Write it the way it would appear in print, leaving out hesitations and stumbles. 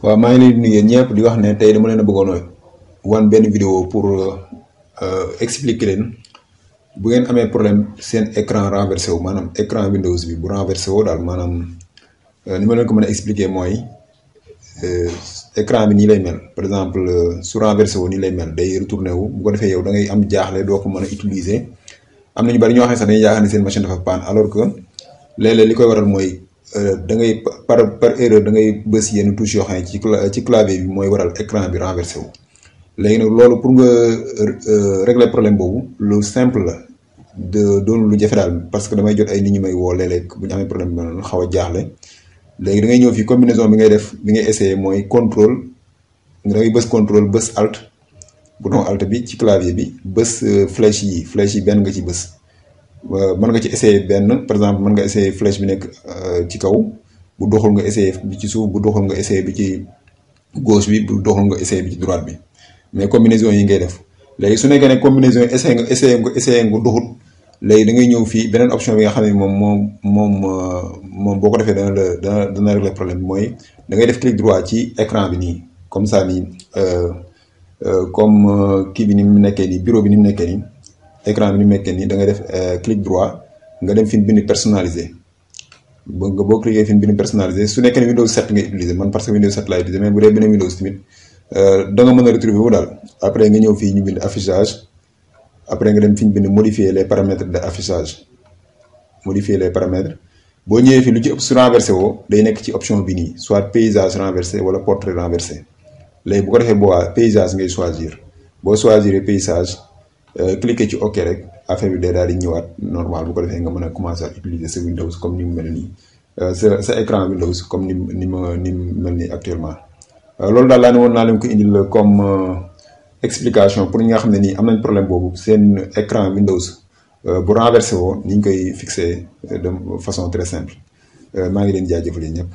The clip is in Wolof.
waaw maa ngi leen di nuyu yéen ñëpp di wax ne tey dama leen a bëggoon wan benn vidéo pour expliquer leen bu ngeen amee problème seen écran renversé wu maanaam écran Windows bi bu renversé wu daal maanaam ni ma leen ko mën a expliquer mooy écran bi nii lay mel par exemple su renversé wu nii lay mel day retourné wu bu ko defee yow da ngay am jaaxle doo ko mën a utiliser am na ñu bari ñoo xam ne sax dañuy yaakaar ne seen machine dafa panne alors que léeg-léeg li koy waral mooy. Da ngay par erreur da ngay bës yenn touche yoo xam ne ci clavier bi mooy waral écran bi renversé wu léegi nag loolu pour nga régler problème boobu lu simple la doon lu jafe daal parce que damay jot ay nit ñi may woo léeg-léeg bu ñu amee problème bi noonu xaw a jaaxle léegi da ngay ñëw fii combinaison bi ngay def bi ngay essayer mooy contrôle da ngay bës contrôle bës alt bouton alt bi ci clavier bi bës flèche yi benn nga ci bës. Mën nga ci essayer benn par exemple mën nga essayer flèche bi nekk ci kaw bu doxul nga essayer bi ci suuf bu doxul nga essayer bi ci gauche bi bu doxul nga essayer bi ci droite bi mais combinaison yi ngay def léegi su nekkee ne combinaison yi essayer nga doxut léegi da ngay ñëw fii beneen option bi nga xam ne moom boo ko defee dana régler problème bi mooy da ngay def clic droit ci écran bi nii comme ça nii comme kii bi ni mu nekkee nii bureau bi ni mu nekkee nii. Écran bi ni mu nekkee nii da ngay def clic droit nga dem fi mu bind personnalisé boo cliquer fi mu bind personnalisé su nekkee ne Windows 7 ngay utiliser man parce que Windows 7 laay utiliser mais bu dee beneen Windows tamit da nga mën a retrouver wu daal après nga ñëw fii ñu bind affichage après nga dem fi ñu bind modifier les paramètres de affichage modifier les paramètres boo ñëwee fii lu ci ëpp su renversé woo day nekk ci option bi nii soit paysage renversé wala portrait renversé léegi bu ko defee boobaa paysage ngay choisir boo choisir paysage. Cliquer ci OK rek affaire bi day daal di ñëwaat normal bu ko defee nga mën a commencer à utiliser sa Windows comme ni mu mel nii sa écran Windows comme ni mu mel nii actuellement. loolu daal laa ne woon naa leen ko indil comme explication pour ñi nga xam ne nii am nañ problème boobu seen écran Windows bu renversé woo ni ñu koy fixer de façon très simple maa ngi leen jaajëfal ñëpp.